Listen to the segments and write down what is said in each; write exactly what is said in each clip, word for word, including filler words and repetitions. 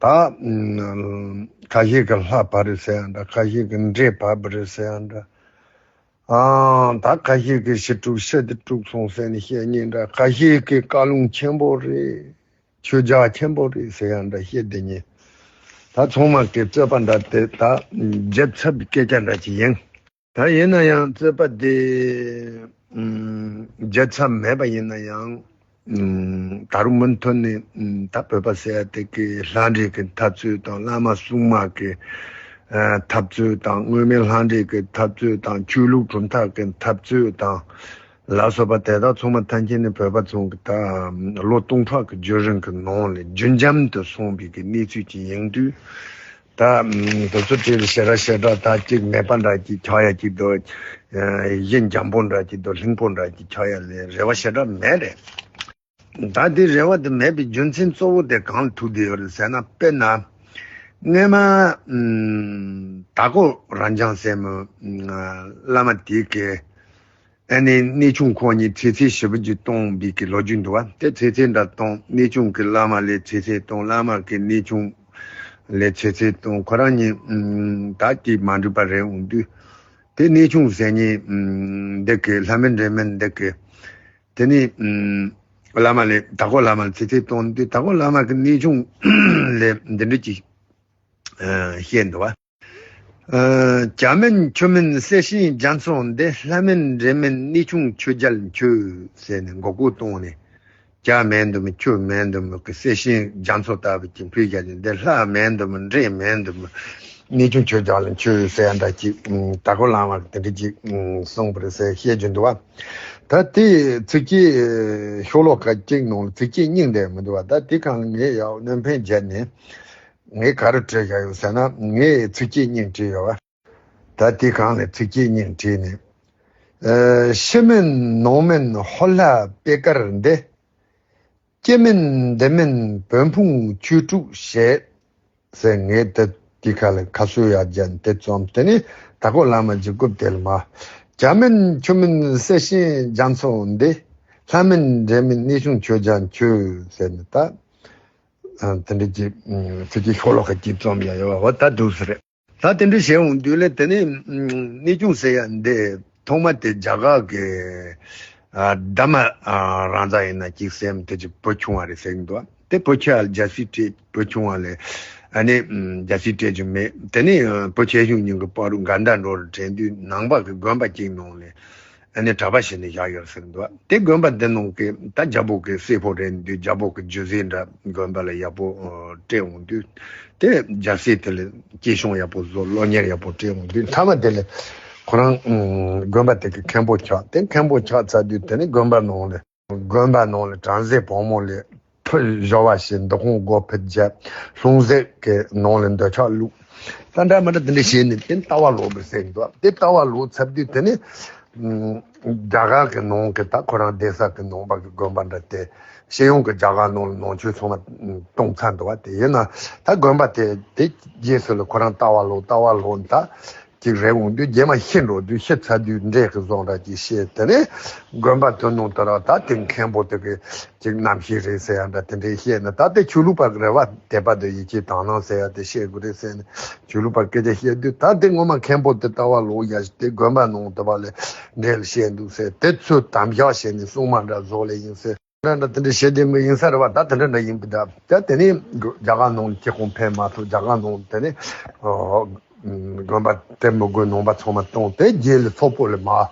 ད་ཁ་ཤས་ཀྱིས་ལྷ་བབས་རེད་ཟེར་ཡ་འདྲ། ཁ་ཤས་ཀྱིས་འདྲེ་བབས་རེད་ཟེར་ཡ་འདྲ། ཨང་། ད་ཁ་ཤས་ཀྱིས་ཞི་དྲུག་ཤི་དྲུག་སོང་ཟེར་ནས་བཤད་མཁན་འདྲ། ཁ་ཤས་ཀྱིས་བཀའ་ལུང་ཆེན་པོ་རེད། ཆོས་རྒྱལ་ཆེན་པོ་རེད་ཟེར་ཡ་འདྲ་བཤད་བསྡད་མཁན། ད་ཚང་མ་གི་རྩོད་པ་འདྲ་དེ་ད་བརྗེད་ཚར་བའི་སྐད་ཆ་འདྲ་ཅིག་ཡིན། ད་ཡིན་ན་ཡང་རྩོད་པ་དེ་བརྗེད་ཚར་མེད་པ་ཡིན་ན་ཡང་། ད་རུང་མུ་མཐུད་ནས་ད་བོད་པ་ཟེར་ཡ་དེ་གི་ལྷ་འདྲེ་གི་འཐབ་རྩོད་དང་། བླ་མ་སྲུང་མ་གི་འཐབ་རྩོད་དང་། དངོས་མེད་ལྷ་འདྲེ་གི་འཐབ་རྩོད་དང་། ཆོས་ལུགས་གྲུབ་མཐའ་གི་འཐབ་རྩོད་དང་ལ་སོགས་པ་དེ་དག་ཚང་མ་མཐའ་མཁྱེན་ནས་བོད་པ་ཚང་གི་ད་ལོ་སྟོང་ཕྲག་གི་བརྒྱུད་རིམ་གི་ནང་ལ་རྒྱུན་འབྱམས་དུ་སོང་བའི་གི་གནས་ཚུལ་ཅིག་ཡིན་དུས། ད་དེ་ཚོ་བྲིས་ཞེ་དྲག་ཞེ་དྲག་ད་ཅིག་མེད་པ་འདྲ་ཅིག་ཆགས་ཡ་ཅིག་འདུག། གཞི་འཇམ་པོ་འདྲ་ཅིག་འདུག། ལྷིང་པོ་འདྲ་ཅིག་ཆགས་ཡ་ལ་རེ་བ་ཞེ་དྲག་མེད་རེད། ད་དེ་རེ་བ་དེ་མེད་པའི་རྒྱུ་མཚན་གཙོ་བོ་དེ་གང་ལ་ཐུག་བསྡད་ཡོད་རེད་ཟེར་ན། དཔེར་ན་སྔོན་མ་དྭགས་པོ་རབ་འབྱམས་ཟེར་མི་བླ་མ་དེ་གིས་ཨ་ནི་གནས་ཆུང་ཁོ་གཉིས་ཚེ་ཚད་ཞེ་པོ་ཅིག་བཏང་བའི་གི་ལོ་རྒྱུས་འདུག་བ། དེ་ཚེ་ཚད་འདྲ་བཏང་། གནས་ཆུང་གི་བླ་མ་ལ་ཚེ་ཚད་བཏང་། བླ་མ་གིས་གནས་ཆུང་ལ་ཚེ་ཚད་བཏང་། ཁོ་རང་གཉིས་ད་དེ་མ་འགྲིག་པ་རེད་འོང་དུས། དེ་གནས་ཆུང་ཟེར་མཁན་འདི་གིས། ལྷ་མིན་འདྲེ་མིན་འདི་གིས་དེ་ནས་བླ་མ་ལ། དྭགས་པོ་བླ་མ་ལ་ཚེ་ཚད་བཏང་དུས། དྭགས་པོ་བླ་མ་གིས་གནས་ཆུང་ལ་འདི་འདྲ་ཅིག་བཤད་འདུག་བ། ཨ། བྱ་མིན་ཆུ་མིན་གསེར་ཤིང་རྒྱ་མཚོ་འདི། ལྷ་མིན་འདྲེ་མིན་གནས་ཆུང་ཆོས་རྒྱལ་ཁྱོད་ཟེར་ནས་མགོ་སྐོར་བཏང་ནས། བྱ་མིན་འདུག་མི། ཆུ་མིན་འདུག་མི་གི་གསེར་ཤིང་རྒྱ་མཚོ་ལྟ་བུ་ཅིག་འཕུར་བཞག་ནས། འདི་ལྷ་མིན་འདུག་མི། འདྲེ་མིན་འདུག་མི། གནས་ཆུང་ཆོས་རྒྱལ་ཁྱོད་ཟེར་ཡ་འདྲ་ཅིག་དྭགས་པོ་བླ་མ་གིས་དེ་འདྲ་ཅིག་གསུངས་པ་རེད་ཟེར་བཤད་རྒྱུ་འདུག་བ། ད་དེ་ཚིགས་བཅད་ཤོ་ལོ་ཀ་གཅིག་ནང་ལ་ཚིགས་བཅད་གཉིས་འདྲ་མི་འདུག་བ། ད་དེ་གང་ལ་ངས་ཡང་སྣོན་ཕན་བརྒྱབ་ནས། ངས་ག་རེ་བྲིས་བཞག་ཡོད་ཟེར་ན། ངས་ཚིགས་བཅད་གཉིས་བྲིས་ཡོད་བ། ད་དེ་གང་ལ་ཚིགས་བཅད་གཉིས་བྲིས་ནས། ཨ། ཕྱི་མིན་ནང་མིན་ཧོར་ལྷ་པེ་དཀར་འདི། སྐྱེ་མིན་འདི་མིན་བོན་ཕུང་ཆོས་དྲུག་བྱེད་ཟེར། ངས་དེ་དེ་ཁ་ལ་ཁ་གསོ་ཡག་བརྒྱབ་ནས་དེ་རྩོམ། དེ་ནས་དྭགས་པོ་བླ་མ་གིས་རྐུབ་དེ་ལ་མར། བྱ་མིན་ཆུ་མིན་གསེར་ཤིང་རྒྱ་མཚོ་འདི། ལྷ་མིན་འདྲེ་མིན་གནས་ཆུང་ཆོས་རྒྱལ་ཁྱོད་ཟེར་ནས། ད་ཨ། དེ་འདྲ་ཅིག་ཚིགས་བཅད་ཤོ་ལོ་ཀ་གཅིག་རྩོམ་ཡག་ཡོད་བ། འོ་ད་འདུག་སེ་རེད། ད་དེ་འདྲ་བྱས་འོང་དུས་ལ། དེ་ནས་གནས་ཆུང་ཟེར་ཡ་འདི་ཐོག་མ་དེ་རྒྱ་གར་གྱི་ཨ། དྷརྨ་རཱ་ཛ་ཡིན་ན་ཅིག་ཟེར་མི་དེ་ཅིག་བུ་ཆུང་བ་རེད་ཟེར་གྱི་འདུག། དེ་བུ་ཆེ་བ་ལ་རྒྱལ་སྲིད་སྤྲད། བུ་ཆུང་བ་ལ་ཨ་ནི་རྒྱལ་སྲིད་སྤྲད་རྒྱུ་མེད། དེ་ནས་བུ་ཆེ་ཤོས་གཉིས་ཀྱི་བར་དུ་འགལ་ཟླ་འགྲོ་རུ་དྲན་དུས། ནང་པ་གི་དགོན་པ་གཅིག་ནང་ལ་ཨ་ནི་གྲྭ་པ་བྱས་ནས་བཞག་ཡོད་ཟེར་གྱི་འདུག། དེ་དགོན་པ་འདི་ནང་གི་ད་རྒྱལ་པོ་གི་སྲས་པོ་རེད་འདུག། རྒྱལ་པོ་གི་རྒྱུ་ཟས་འདྲ་དགོན་པ་ལ་ཡག་པོ་སྤྲད་འོང་དུས། དེ་རྒྱལ་སྲས་དེ་ལ་སྐྱེད་སྲུང་ཡག་པོ་བཟོ། སློབ་གཉེར་ཡག་པོ་སྤྲད་འོང་དུས། མཐའ་མ་དེ་ལ་ཁོ་རང་དགོན་པ་དེ་གི་མཁན་པོ་ཆགས། དེ་མཁན་པོ་ཆགས་ཚར་དུས། དེ་ནས་དགོན་པ་ནང་ལ། དགོན་པ་ནང་ལ་བྲམ་ཟེ་བུ་མོ་ལ་ཕུ་བཞོ་བ་བྱས། འདུ་ཁང་སྒོ་ཕུད་བརྒྱབ། ལྷུང་བཟེད་ཀྱི་ནང་ལ་འདོད་ཆགས་བླུགས། ད་འདྲ་མི་འདྲ་དེ་འདྲ་བྱས་ནས་དེ་ལྟ་བ་ལོག་པ་ཟེར་གྱི་འདུག། དེ་ལྟ་བ་ལོག་ཚར་དུས། དེ་ནས་རྒྱ་གར་གྱི་ནང་གི་ད་ཁོ་རང་གདན་ས་གི་ནང་པ་གི་དགོན་པ་འདྲ་དེ། སྤྱི་ཡོངས་ཀྱི་རྒྱ་གར་ནང་ལ་ནང་ཆོས་ཚང་མ་བཏང་ཚར་འདུག་བ། དེ་ཡིན་ན་ད་དགོན་པ་དེ་དེ་རྗེས་སུ་ལ་ཁོ་རང་ལྟ་བ་ལོག། ལྟ་བ་ལོག་ད་ཅིག་རེད་འོང་དུས། རྗེས་མ་ཤི་འགྲོ་དུས། ཤི་ཚར་དུས་འདྲེ་གི་བཟོ་འདྲ་ཅིག་བྱས། དེ་ནས་དགོན་པ་དེ་ནང་དུ་ར་ད་དེ་མཁན་པོ་དེ་གི་ཅིག་རྣམ་ཤེས་རེད་ཟེར་ཡ་འདྲ་དེ་འདྲ་བཤད་ནས། ད་དེ་ཆོས་ལུགས་པ་གི་རེད་བ། དད་པ་དང་ཡིད་ཆེས་དག་སྣང་ཟེར་ཡ་དེ་བཤད་དགོས་རེད་ཟེར་ནས་ཆོས་ལུགས་པ་སྐད་ཆ་བཤད་དུས། ད་དེ་ངོ་མ་མཁན་པོ་དེ་ལྟ་བ་ལོག་ཡ་ཞིག་དེ་དགོན་པ་ནང་དུ་བ་ལས་འདྲེ་ལ་བཤད་འདུག་ཟེར། དེ་ཚོ་དམ་བཞག་བྱས་ནས་སྲུང་མ་འདྲ་བཟོ་ལེ་ཡིན་ཟེར། འདྲ་འདྲ་དེ་འདྲ་བྱེད་བསྡད་མི་ཡིན་ས་རེད་བ། ད་དེ་འདྲ་འདྲ་ཡིན་པ་འདྲ། ད་དེ་ནས་རྒྱ་གར་ནང་ལ་ཁྱེད་ཁོང་ཕེབས་མ་ཐུབ། རྒྱ་གར་ནང་དེ་ནས་ཨ་དགོན་པ་དེ་མི་དགོས་ནང་པ་ཚང་མ་བཏང་། དེ་རྗེས་ལ་སོག་པོ་ལ་མར་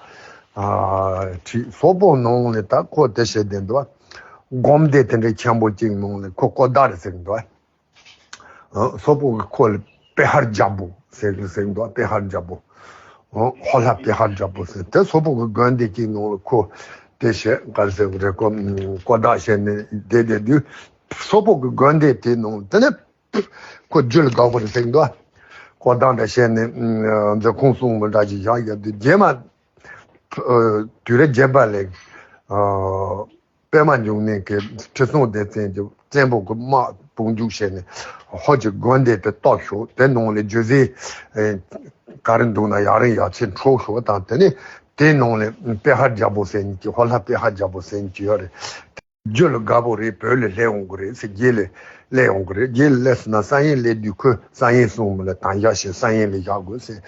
ཨ་ཁྲིད། སོག་པོ་ནང་ལ་ད་ཁོ་དེ་བྱེད་བསྡད་འདུག་བ། སྒོམ་སྡེ་དེ་འདྲའི་ཆེན་པོ་གཅིག་ནང་ལ་ཁོ་ཀོ་ད་རེ་ཟེར་གྱི་འདུག་བ། ཨ། སོག་པོ་གི་ཁོ་ལ་པེ་ཧར་རྒྱལ་པོ་ཟེར་གི་ཟེར་གི་འདུག། པེ་ཧར་རྒྱལ་པོ། ཨ། ཧོར་ལྷ་པེ་ཧར་རྒྱལ་པོ་ཟེར། དེ་སོག་པོ་གི་དགོན་སྡེ་གཅིག་ནང་ལ་ཁོ་དེ་བྱས། ག་རེ་ཟེར་གི་རེད། ཁོ་ཀོ་ད་བྱས་ནས་བསྡད་བསྡད་དུས། སོག་པོ་གི་དགོན་སྡེ་དེ་ནང་དེ་ནས་ཁོ་རྒྱུ་ལ་བསྡད་པ་རེད་ཟེར་གི་འདུག། ཀོ་ད་འདྲ་བྱས་ནས་མཛད་ཁང་སྲུང་མི་འདྲ་ཅིག་བཞག་ཡོད་དུས། རྗེས་མ་དུས་རབས་བརྒྱད་པ་ལ། ཨ། པདྨ་འབྱུང་གནས་ཀྱི་ཁྲི་སྲོང་ལྡེ་བཙན་གྱི་བཙན་པོ་གི་དམག་དཔུང་འཇུག་བྱས་ནས་ཧོར་གྱི་དགོན་སྡེ་དེ་གཏོར་ཤོག། དེ་ནང་ལ་རྒྱུ་ཟས་ཨེ་ག་རེ་འདུག་ན་ཡ་རིང་ཡ་ཆེ་འཕྲོག་ཤོག་དང་། དེ་ནས་དེའི་ནང་ལ་པེ་ཧར་རྒྱལ་པོ་ཟེར་མཁན་གྱི། ཧོར་ལྷ་པེ་ཧར་རྒྱལ་པོ་ཟེར་མཁན་གྱི་ཡོད་རེད། རྒྱུ་ལ་དགའ་པོ་རེད། བོད་ལ་སླེབས་འོང་གི་རེད་ཟེར། རྗེས་ལ་སླེབས་འོང་གི་རེད། རྗེས་ལ་སླེབས་སོང་ན་བསམ་ཡས་སླེབས་དུས་ཁོས་བསམ་ཡས་སྲུང་མ་ལ་དམ་བཞག་བྱས་བསམ་ཡས་ལ་བཞག་དགོས་ཟེར།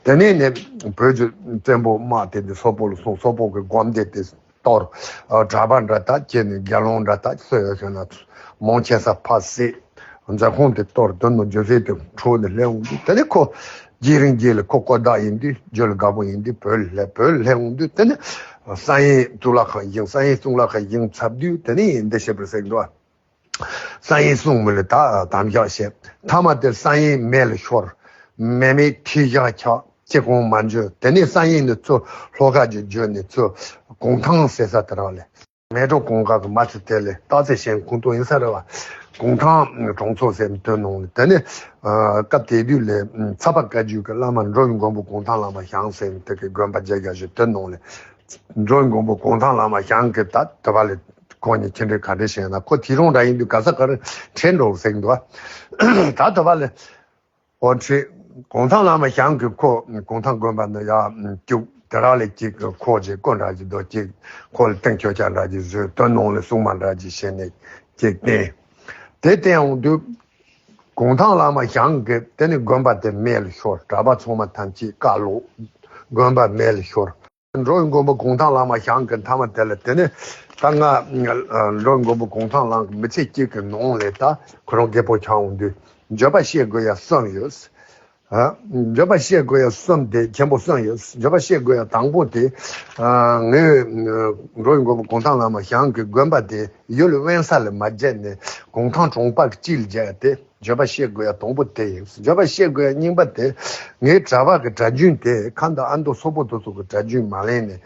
དེ་ནས་ནི་བོད་ཀྱི་བཙན་པོ་དམག་དེ་ནི་སོག་པོ་ལ་སོང་། སོག་པོ་གི་སྒོམ་སྡེ་དེ་གཏོར། ཨ། གྲྭ་པ་འདྲ་དག་ཁྱེར་ནས་དགེ་སློང་འདྲ་དག་སུ་ཡོད་ཟེར་ན་མང་ཆེ་ས་ཕར་བསད། མཛད་ཁང་དེ་གཏོར། དོན་དུ་རྒྱུ་ཟས་དེ་འཕྲོག་ནས་སླེབས་འོང་དུས། དེ་ནས་ཁོ་རྗེས་རིང་རྗེས་ལ་ཁོ་ཀོ་བདག་ཡིན་དུས། རྒྱུ་ལ་དགའ་པོ་ཡིན་དུས། བོད་ལ་སླེབས། བོད་ལ་སླེབས་འོང་དུས། དེ་ནས་བསམ་ཡས་གཙུག་ལག་ཁང་བཞེངས། བསམ་ཡས་གཙུག་ལག་ཁང་བཞེངས་ཚར་དུས། དེ་ནས་འདི་བྱེད་པར་ཟེར་འདུག། བསམ་ཡས་སྲུང་མ་ལ་ད་དམ་བཞག་བྱས། མཐའ་མ་དེར་བསམ་ཡས་མེ་ལ་ཤོར། མེ་མེ་ཐིག་བཞག་ཆག། ཅི་གང་མ་འཇོན། དེ་ནས་བསམ་ཡས་ནས་ཚུར་ལྷོ་ཁ་ཅིག་བརྒྱུད་ནས་ཚུར་གུང་ཐང་ཟེར་ས་དེ་རང་ལ། མལ་གྲོ་གུང་དཀར་གྱི་མ་ཚེ་དེ་ལས་སྟག་རྩེ་ཞིང་ཁོངས་གཏོགས་ཡིན་ས་རེད་བ། གུང་ཐང་གྲོང་ཚོ་ཟེར་ནས་བཏོན་གནང་ལ། དེ་ནས་ཨ། སྐབས་དེ་དུས་ལ་ཚ་བ་བཀའ་བརྒྱུད་ཀྱི་བླ་མ་འགྲོ་བའི་མགོན་པོ་གུང་ཐང་བླ་མ་ཞང་ཟེར་ནས་དེ་གི་དགོན་པ་བརྒྱད་བརྒྱ་ཞིག་བཏོན་གནང་ལ། འགྲོ་བའི་མགོན་པོ་གུང་ཐང་བླ་མ་ཞང་གིས་ད་དེ་བ་ལ་ཁོ་གཉིས་ཁྱེད་འདྲ་ག་འདྲ་བྱས་ན། ཁོ་དེ་རང་འདྲ་ཡིན་དུས་ག་ས་ག་རེ་ཁྲིད་འགྲོ་ཟེར་གི་འདུག་བ། ད་དེ་བ་ལ། ཨོ་ཁྲིད། གུང་ཐང་བླ་མ་ཞང་གིས་ཁོ་གུང་ཐང་དགོན་པ་ནས་ཡར་བཅུག། དེ་རག་ལས་གཅིག་གི་ཁོ་ཅིག་སྐུ་འདྲ་ཅིག་འདུག། གཅིག་ཁོ་ལ་སྟེང་ཆོས་ཆ་འདྲ་ཅིག་བཟོས། དོན་ནང་ལ་སྲུང་མ་འདྲ་ཅིག་བྱས་ནས་གཅིག་བསྟེན། དེ་བསྟེན་འོང་དུས་གུང་ཐང་བླ་མ་ཞང་གིས་དེ་ནས་དགོན་པ་དེ་མེ་ལ་ཤོར། གྲྭ་པ་ཚང་མ་ཐམས་ཅད་བཀའ་བློག། དགོན་པ་མེ་ལ་ཤོར། འགྲོ་བའི་མགོན་པོ་གུང་ཐང་བླ་མ་ཞང་གིས་མཐའ་མ་དེ་ལ། དེ་ནས་ད་ང་འགྲོ་བའི་མགོན་པོ་གུང་ཐང་བླ་མ་གི་མི་ཚེ་གཅིག་གི་ནང་ལ་ད་ཁོ་རང་རྒད་པོ་ཆགས་འོང་དུས། བརྗོད་པ་བཤད་དགོས་ཡ་གསུམ་ཡོད། ཨ། བརྗོད་པ་བཤད་དགོས་ཡ་གསུམ་དེ་ཆེན་པོ་གསུམ་ཡོད། བརྗོད་པ་བཤད་དགོས་ཡ་དང་པོ་དེ། ཨ། ངས་འགྲོ་བའི་མགོན་པོ་གུང་ཐང་བླ་མ་ཞང་གི་དགོན་པ་དེ་ཡུལ་དབེན་ས་ལ་མ་བརྒྱབ་ནས་གུང་ཐང་གྲོང་པ་གཅིག་ལ་བརྒྱབ་ཡ་དེ། བརྗོད་པ་བཤད་དགོས་ཡ་དང་པོ་དེ་ཡིན། བརྗོད་པ་བཤད་དགོས་ཡ་གཉིས་པ་དེ། ངའི་གྲྭ་པ་གི་གྲྭ་རྒྱུན་དེ། ཁ་འདི་ཨ་མདོ་སོག་པོ་དེ་ཚོ་གི་གྲྭ་རྒྱུན་མ་ལེན་ནས།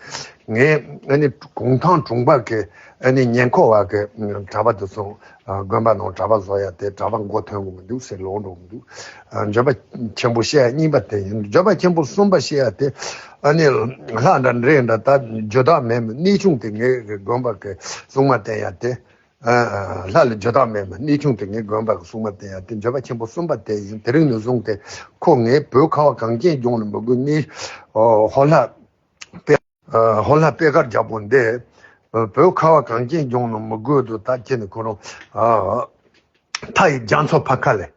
ངས་ཨ་ནི་གུང་ཐང་གྲོང་པ་གི་ཨ་ནི་ཉེ་འཁོར་བ་གི་གྲྭ་པ་དེ་ཚོ་དགོན་པ་ནང་གྲྭ་པ་བཟོ་ཡ་དེ། གྲྭ་པ་མགོ་ཐོན་གི་མི་འདུག་ཟེར་ལོག་འགྲོ་གི་འདུག། བརྗོད་པ་ཆེན་པོ་བཤད་ཡ་གཉིས་པ་དེ་ཡིན། བརྗོད་པ་ཆེན་པོ་གསུམ་པ་བཤད་ཡ་དེ། ཨ་ནི་ལྷ་འདྲ་འདྲེ་འདྲ་ད་རྒྱུ་དག་མེད་མི་གནས་ཆུང་དེ། ངའི་དགོན་པ་གི་སྲུང་མ་བསྟེན་ཡ་དེ། ཨ། ལྷ་ལ་རྒྱུ་དག་མེད་མི་གནས་ཆུང་དེ། ངའི་དགོན་པ་གི་སྲུང་མ་བསྟེན་ཡ་དེ། བརྗོད་པ་ཆེན་པོ་གསུམ་པ་དེ་ཡིན། དེ་རིང་ནས་བཟུང་སྟེ་ཁོ་ངའི་བོད་ཁ་བ་གངས་ཅན་ལྗོངས་ལ་མི་དགོས། ངའི་ཧོ་ལྷ་དཔེ། ཧོ་ལྷ་དཔེ་དཀར་རྒྱལ་པོ་འདི་བོད་ཁ་བ་གངས་ཅན་ལྗོངས་ལ་མི་དགོས་འདུག། ད་ཁྱེད་ནི་ཁོ་རང་མཐའ་ཡི་རྒྱ་མཚོ་ཕར་ཁ་ལས།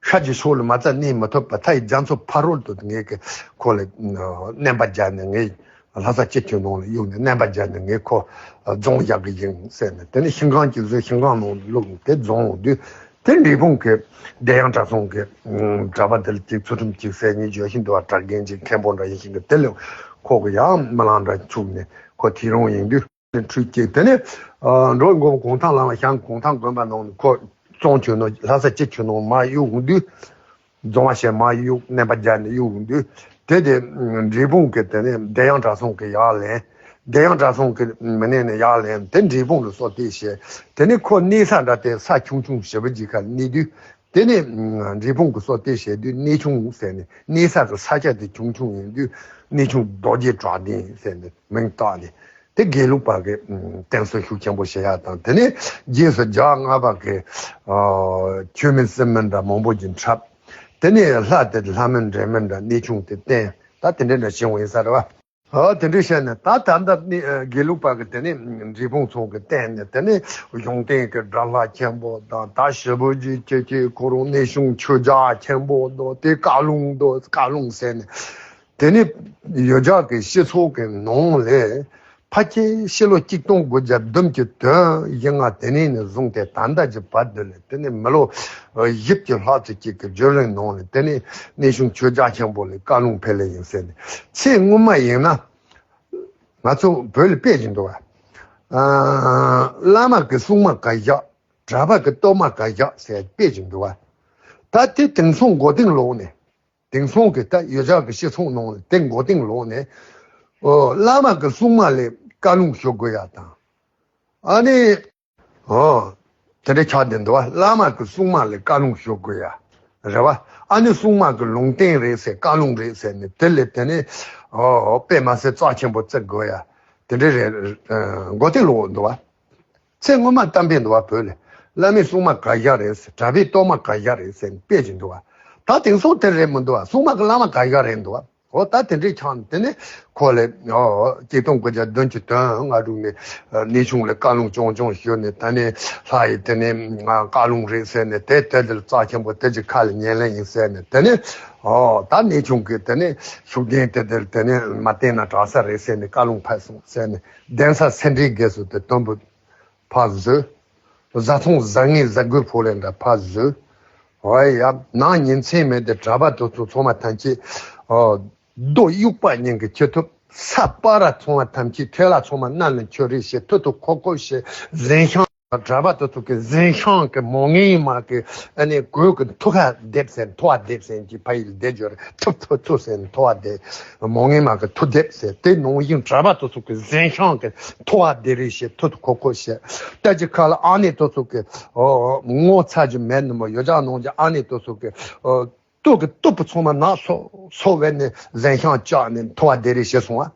ཤར་གྱི་ཕྱོགས་ལ་མ་རྩ་གནས་མི་ཐུབ་པ། མཐའ་ཡི་རྒྱ་མཚོ་ཕ་རོལ་དུ་ངས་ཀྱི་ཁོ་ལ་མནན་པ་བརྒྱབ་ནས། ངས་ལྷ་ས་སྤྱི་ཁྱོན་ནང་ལ་གཡུགས་ནས་མནན་པ་བརྒྱབ་ནས། ངས་ཁོ་རྫོང་བཞག་གི་ཡིན་ཟེར་ནས། དེ་ནས་ཤིང་ཁང་གཅིག་བཟོས། ཤིང་ཁང་ནང་ལ་བླུགས་ནས་དེ་རྫོང་འོང་དུས། དེ་འབྲས་སྤུངས་ཀྱི་བདེ་དབྱངས་གྲྭ་ཚང་གི་གྲྭ་པ་དེ་ལ་གཅིག་ཚུལ་ཁྲིམས་གཅིག་ཟེར་ནས་བརྗོད་བཞིན་འདུག་བ། གྲྭ་རྒན་གཅིག་མཁན་པོ་འདྲ་ཡིན་ཞིང་གི། དེ་ལས་ཁོ་གི་ཡང་རྨི་ལམ་འདྲ་ཚུགས་ནས། ཁོ་དེ་རང་ཡིན་དུས། ཁྲུས་གཅིག། དེ་ནས་འགྲོ་བའི་མགོན་པོ་གུང་ཐང་བླ་མ་ཞང་གུང་ཐང་དགོན་པ་ནང་ནས་ཁོ་རྫོང་ཁྱོན་ནང་། ལྷ་ས་སྤྱི་ཁྱོན་ནང་མར་གཡུགས་འོང་དུས། རྫོང་བ་ཞེས་མར་གཡུགས། མནན་པ་བརྒྱབ་ནས་གཡུགས་འོང་དུས། དེ་དེ་འབྲས་སྤུངས་ཀྱི་དེ་ནས་བདེ་དབྱངས་གྲྭ་ཚང་གི་ཡར་ལེན། བདེ་དབྱངས་གྲྭ་ཚང་གི་མི་སྣ་ནས་ཡར་ལེན། དེ་འབྲས་སྤུངས་ལ་སོ་ལྟ་བྱས། དེ་ནས་ཁོ་གནས་ས་འདྲ་དེ་ས་ཆུང་ཆུང་ཞེ་པོ་ཅིག་ཁ་ལ་གནས་དུས། དེ་ནས་འབྲས་སྤུངས་ཀྱི་སོ་ལྟ་བྱས་དུས། གནས་ཆུང་ཟེར་ནས། གནས་ས་གི་ས་ཆ་དེ་ཆུང་ཆུང་ཡིན་དུས། གནས་ཆུང་རྡོ་རྗེ་བྲག་སྡིངས་ཟེར་ནས་མིང་བཏགས་ནས། དེ་དགེ་ལུགས་པ་གི་བསྟེན་གསོལ་ཤུགས་ཆེན་པོ་བྱེད་ཡ་དང་། དེ་ནས་རྗེས་སུ་རྒྱལ་བ་ལྔ་པ་གི་ཆོས་མིན་སྲིད་མིན་འདྲ་མང་པོ་ཅིག་འཁྲབ། དེ་ནས་ལྷ་དེ་ལྷ་མིན་འདྲེ་མིན་འདྲ། གནས་ཆུང་དེ་བསྟེན། ད་དེ་འདྲ་འདྲ་བྱུང་བ་ཡིན་ས་རེད་བ། ཨ། དེ་འདྲ་བྱས་ནས་ད་ད་ལྟ་ནི་དགེ་ལུགས་པ་གི་དེ་ནས་འབྲས་སྤུངས་ཚང་གི་བསྟེན་ནས། དེ་ནས་གཞུང་བསྟེན་གྱི་དགྲ་ལྷ་ཆེན་པོ་དང་། ད་ཞེ་པོ་ཅིག་ཁྱེད་ཀྱི་ཁོ་རང་གནས་ཆུང་ཆོས་རྒྱལ་ཆེན་པོ་དང་། དེ་བཀའ་ལུང་དང་། བཀའ་ལུང་ཟེར་ནས། དེ་ནས་ཡུལ་གྱར་གྱི་སྤྱི་ཚོགས་ཀྱི་ནང་ལས་ཕལ་ཆེར་ཕྱི་ལོ་ཆིག་སྟོང་དགུ་བརྒྱ་བདུན་ཅུ་དོན་བཞི་ལྔ་དེ་ནས་ནས་བཟུང་སྟེ་ད་ལྟ་གྱི་བར་དུ་ལ། དེ་ནས་མི་ལོ་བཞི་བཅུ་ལྷག་ཙམ་ཅིག་གི་བརྒྱུད་རིམ་ནང་ལ། དེ་ནས་གནས་ཆུང་ཆོས་རྒྱལ་ཆེན་པོ་ལ་བཀའ་ལུང་ཕེབས་ལེ་ཡིན་ཟེར་ནས། ཚེ་སྔོན་མ་ཡིན་ན་ང་ཚོ་བོད་ལ་དཔེ་ཅིག་འདུག་བ། ཨ། བླ་མ་གི་སྲུང་མ་ག་བཞག། གྲྭ་པ་གི་གཏོར་མ་ག་བཞག་ཟེར་དཔེ་ཅིག་འདུག་བ། ད་དེ་དེང་སང་མགོ་རྟིང་ལོག་ནས། དེང་སང་གི་ད་ཡུལ་གྱར་གྱི་སྤྱི་ཚོགས་ནང་ལ་དེ་མགོ་རྟིང་ལོག་ནས། ཨོ། བླ་མ་གི་སྲུང་མ་ལ་བཀའ་ལུང་ཞུ་དགོས་ཡ་དང་། ཨ་ནི། ཨོ། དེ་འདྲ་ཆགས་བསྡད་འདུག་བ། བླ་མ་གི་སྲུང་མ་ལ་བཀའ་ལུང་ཞུ་དགོས་ཡ། རེད་བ། ཨ་ནི་སྲུང་མ་གི་ལུང་བསྟན་རེད་ཟེར། བཀའ་ལུང་རེད་ཟེར་ནས། དེ་ལས་དེ་ནས། ཨོ། དཔེ་མ་སྲིད་རྩ་ཆེན་པོ་བརྩི་དགོས་ཡ། དེ་འདྲ་རེད། ཨ། མགོ་རྟིང་ལོག་འདུག་བ། ཚེ་སྔོན་མ་གཏམ་དཔེ་འདུག་བ། བོད་ལ་བླ་མའི་སྲུང་མ་ག་བཞག་རེད་ཟེར། གྲྭ་པའི་གཏོར་མ་ག་བཞག་རེད་ཟེར་དཔེ་ཅིག་འདུག་བ། ད་དེང་སང་དེ་རེད་མི་འདུག་བ། སྲུང་མ་གི་བླ་མ་ག་བཞག་རེད་འདུག་བ། འོ་ད་དེ་འདྲས་ཆགས་ནས་དེ་ནས་ཁོ་ལས་ཨོ་གཅིག་སྟོང་དགུ་བརྒྱ་བདུན་ཅུ་དོན་ལྔ་དྲུག་ནས་ཨ་གནས་ཆུང་ལ་བཀའ་ལུང་ཆུང་ཆུང་ཞུས་ནས། ད་ནས་ལྷ་ཡིས་དེ་ནས་ང་བཀའ་ལུང་རེད་ཟེར་ནས། དེ་དེ་དེར་རྩ་ཆེན་པོ་དེ་ཅིག་ཁ་ལ་ཉན་ལེན་ཡིན་ཟེར་ནས། དེ་ནས་ཨོ་ད་གནས་ཆུང་གིས་དེ་ནས་ཤུགས་ལྡན་དེ་དེར་དེ་ནས་མ་བསྟེན་ན་དྲག་ས་རེད་ཟེར་ནས་བཀའ་ལུང་ཕེབས་སོང་ཟེར་ནས། གདན་ས་སེ་འབྲས་དགེ་བསོད་དེ་དོན་པོ་ཕར་བཟོས། བཟའ་ཚང་བཟང་ངན་བཟའ་དགུའི་ཕོ་ལས་འདྲ་ཕར་བཟོས། ཨོ་ཡ། ནང་ཉིན་མཚན་མེད་དེ་གྲྭ་པ་དེ་ཚོ་ཚང་མ་ཐམས་ཅད་ཨོ་རྡོ་དབྱུག་པ་ཉིན་གྱི་ཁྱི་ཐུབ། ས་སྤ་ར་ཚང་མ་ཐམས་ཅད་ཁྲེ་ལ་ཚང་མ་སྣ་ནས་ཁྱོད་རེ་བྱེད། ཐུ་ཐུ་ཁོ་ཁོ་བྱེད། གཟན་ཤང་གྲྭ་པ་དེ་ཚོ་གི་གཟན་ཤང་གི་མོ་ངན་མ་གི་ཨ་ནི་གོས་གི་ཐུ་ཁ་རྡེབ་ཟེར། ཐུ་བ་རྡེབ་ཟེར་གྱི་ཕ་ཡུལ་རྡེབ་སྦྱོར་ཐུབ་ཐུབ་ཐུབ་ཟེར། ཐུ་བ་རྡེབ། མོ་ངན་མ་གི་ཐུ་རྡེབ་ཟེར། དེ་ནང་བཞིན་གྲྭ་པ་དེ་ཚོ་གི་གཟན་ཤང་གི་ཐུ་བ་རྡེབ་རེ་བྱེད། ཐུ་ཐུ་ཁོ་ཁོ་བྱེད། ད་ཅི་ཁ་ལ་ཨ་ནེ་དེ་ཚོ་གི་ཨོ་ངོ་ཚ་རྒྱུ་མེད་ནི་མོ། ཡོ་ཇག་ནང་གི་ཨ་ནེ་དེ་ཚོ་གི་ཨོ་སྟོད་ཀྱི་སྟོད་པ་ཚང་མ་ནག་སོ་སོ་བས་ནས་གཟན་ཤང་བཅག་ནས་ཐུ་བ་རྡེབ་རེ་བྱེད་སོང་བ།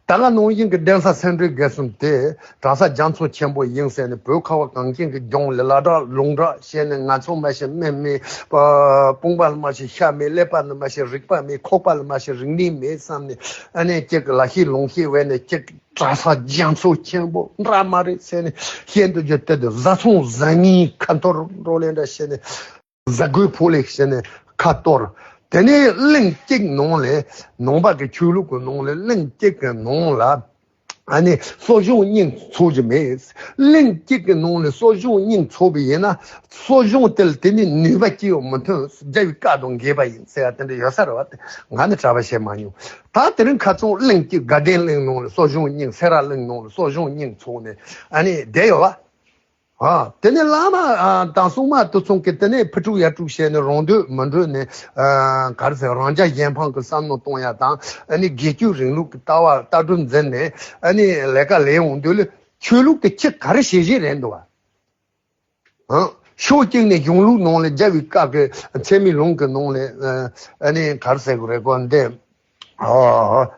ད་ག་ནང་བཞིན་གྱི་གདན་ས་སེ་འབྲས་དགེ་གསུམ་དེ་གྲྭ་ས་རྒྱ་མཚོ་ཆེན་པོ་ཡིན་ཟེར་ནས། བོད་ཁ་བ་གངས་ཅན་གྱི་ལྗོངས་ལ་ལ་དྲག་ལུང་དྲག་བྱས་ནས། ང་ཚོ་མ་ཤེས་སྨན་མེད། ཨ་དཔུང་པ་ལ་མ་ཤེས་ཤ་མེད། ཀླད་པ་ལ་མ་ཤེས་རིག་པ་མེད། ཁོག་པ་ལ་མ་ཤེས་རིག་གནས་མེད་བསམ་ནས། ཨ་ནི་གཅིག་གི་ལ་ཤེས་ལུང་ཤེས་བས་ནས་གཅིག་གྲྭ་ས་རྒྱ་མཚོ་ཆེན་པོ་འདྲ་མ་རེད་ཟེར་ནས། བཤད་འདོད་རྒྱུ་དེ་དེ་བཟའ་ཚང་བཟང་ངན་ཁ་འཐོར་འགྲོ་ལེ་འདྲ་བྱས་ནས། གཟའ་དགུའི་ཕོ་ལས་བྱས་ནས་ཁ་གཏོར། དེ་ནས་གླིང་གཅིག་ནང་ལས། ནང་པ་གི་ཆོས་ལུགས་ཀྱི་ནང་ལས་གླིང་གཅིག་གི་ནང་ལ་ཨ་ནི་གསོ་སྦྱོང་སྙིང་ཚོགས་ཀྱི་མེད། གླིང་གཅིག་གི་ནང་ལས་གསོ་སྦྱོང་སྙིང་ཚོགས་པ་ཡིན་ན། གསོ་སྦྱོང་དེ་ལ་དེ་ནི་ནུས་པ་སྐྱེ་བ་མི་ཐོན། རྒྱལ་བའི་བཀའ་དང་འགལ་བ་ཡིན་ཟེར་བ་དེ་འདྲ་ཡོད་ས་རེད་བ། དེ་ང་ནི་གྲྭ་པ་བྱས་མ་མྱོང་། ད་དེ་རིང་ཁ་སང་གླིང་གཅིག་དགའ་ལྡན་གླིང་ནང་ལ་གསོ་སྦྱོང་སྙིང་། སེ་ར་གླིང་ནང་ལ་གསོ་སྦྱོང་སྙིང་ཚོགས་ནས་ཨ་ནི་བསྡད་ཡོད་བ། ཨ། དེ་ནས་བླ་མ་ཨ་དང་སྲུང་མ་དེ་ཚོ་གིས་དེ་ནས་ཕུ་དཀྲུག་ཡར་དཀྲུག་བྱས་ནས། རང་འདོད་མི་འདོད་ནས། ཨ་ག་རེ་ཟེར། རང་རྒྱལ་གཞན་ཕམ་གྱི་བསམ་བློ་གཏོང་ཡ་དང་། ཨ་ནི་སྒེར་གཅོད་རིང་ལུགས་ཀྱི་ལྟ་བ་ལྟ་གྲུབ་འཛིན་ནས་ཨ་ནི་ལས་ཀ་ལས་ཡོང་དུས་ལ། ཆོས་ལུགས་དེ་ཁྱི་ག་རེ་བྱེད་བཞིན་རེད་འདུག་བ། ཨང་། ཕྱོགས་གཅིག་ནས་གཞུང་ལུགས་ནང་ལ། རྒྱལ་བའི་བཀའ་གི་ཚད་མའི་ལུང་གི་ནང་ལ། ཨ་ནི་ག་རེ་ཟེར་དགོས་རེད་གོ། འདི། ཨོ།